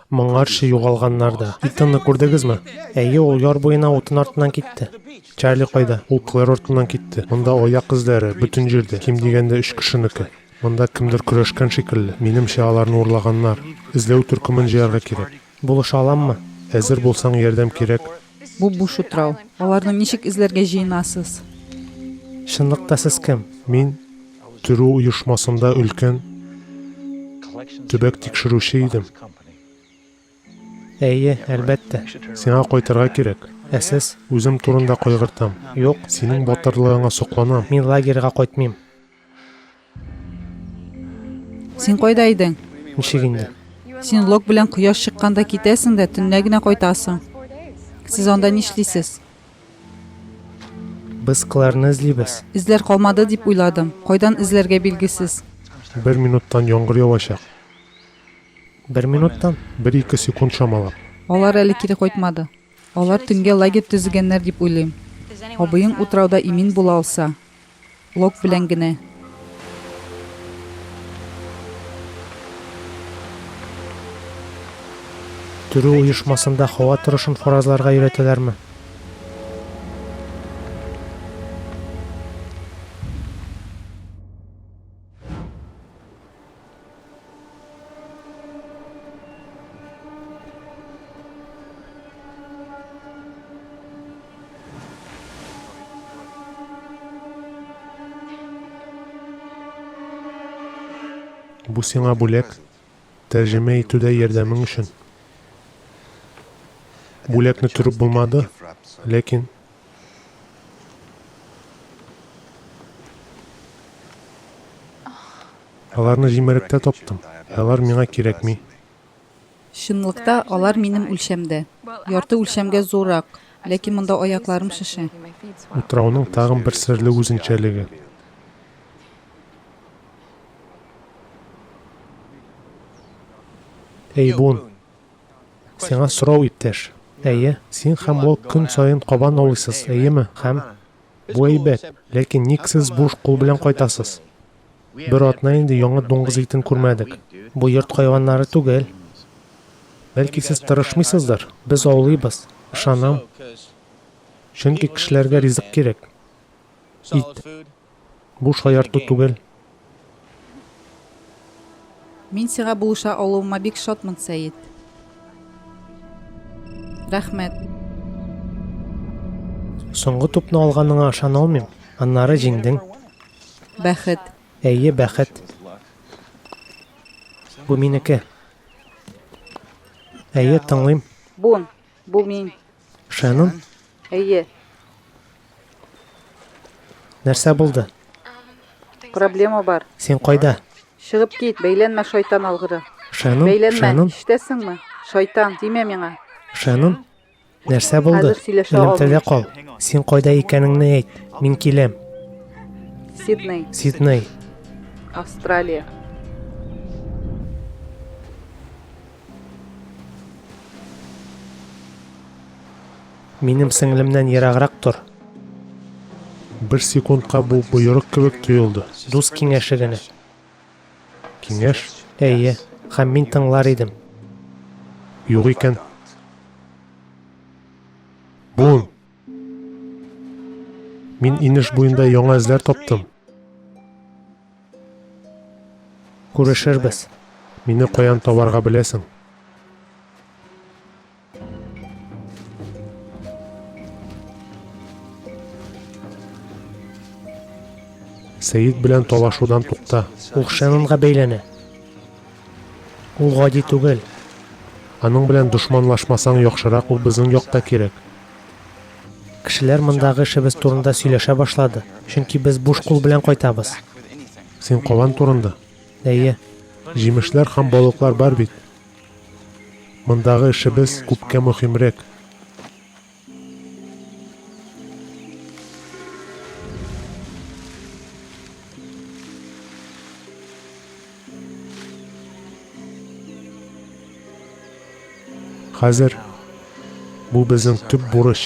Моңарчы югалганнар да. Итанны күрдегезме? Әйе, ул яр буена утын артыннан китте. Чарли кайда? Ул Клэр артыннан китте. Монда аяк эзләре, бөтен җирдә. Ким дигәндә өч кешенеке. Монда кемдер көрәшкән шикелле. Минемчә, аларны урлаганнар. Эзләү төркемен җыярга кирәк. Булыша аламмы? Әзер булсаң, ярдәм кирәк. Бу буш утрау. Аларны ничек эзләргә җыенасыз? Чынлыкта сез кем? Мин Төрү оешмасында өлкән төбәк тикшерүче идем. Әйе, әлбәттә. Сиңа кайтырга кирәк. Ә сез? Үзем турында кайгыртам. Юк. Синең батырлыгыңа сокланам. Мин лагерьга кайтмыйм. Син кайда идең? Ничек инде? Син Лок белән кояш чыкканда китәсең дә, төнлә генә кайтасың. Сез анда нишлисез? Без Клэрны эзлибез. Эзләр калмады дип уйладым. Кайдан эзләргә билгесез. Бер минуттан яңгыр явачак. Бер минуттан? Бер-ике секунд чамалап. Алар әле кире кайтмады. Алар төнгә лагерь төзегәннәр дип уйлыйм. Абыең утрауда имин була алса. Лок белән генә. Төрү оешмасында һава торышын фаразларга өйрәтәләрме? Бу сиңа бүләк, тәрҗемә итүдә ярдәмең өчен. Бүләкне төреп булмады, ләкин Аларны җимеректә таптым. Ә алар миңа кирәкми. Чынлыкта, алар минем үлчәмдә. Ярты үлчәмгә зуррак. Ләкин монда аякларым шешә. Утрауның тагын бер серле үзенчәлеге. Эй, Бун! Сиңа сорау, иптәш. Әйе, син һәм Лок көн саен кабан аулыйсыз, әйеме? Һәм? Бу әйбәт, ләкин ник сез буш кул белән кайтасыз? Бер атна инде яңа дуңгыз итен күрмәдек. Бу йорт хайваннары түгел. Бәлки сез тырышмыйсыздыр? Без аулыйбыз. Ышанам. Чөнки кешеләргә ризык кирәк. Ит. Бу шаярту түгел. Мин сиңа булыша алуыма бик шатмын, Сәет. Рәхмәт. Соңгы тупны алганыңа ышана алмыйм. Аннары җиңдең. Бәхет. Әйе, бәхет. Бу минеке. Әйе, тыңлыйм. Бун, бу мин. Шеннон? Әйе. Нәрсә булды? Проблема бар. Син кайда? Чыгып кит, бәйләнмә, шайтан алгыры. Шеннон? Бәйләнмә, Шеннон? ишетәсеңме? Шайтан, тимә миңа. Шеннон? Нәрсә булды? Хәзер сөйләшә Элемтәдә алмыйм. кал. Син кайда икәнеңне әйт. Мин киләм. Сидней, Сидней. Австралия. Минем сеңлемнән ераграк тор. Бер секундка бу боерык кебек тоелды. Дус киңәше генә. Киңәш? Әйе, һәм мин тыңлар идем. Юк икән. Бун! Мин инеш буенда яңа эзләр таптым. Күрешербез. Мине каян табарга беләсең. Сәет белән талашудан тукта. Ул Шеннонга бәйләнә. Ул гади түгел. Аның белән дошманлашмасаң яхшырак, ул безнең якта кирәк. Кешеләр мондагы эшебез турында сөйләшә башлады, чөнки без буш кул белән кайтабыз. Син кабан турында? Әйе. Җимешләр һәм балыклар бар бит. Мондагы эшебез күпкә мөһимрәк. Хәзер бу безнең төп бурыч.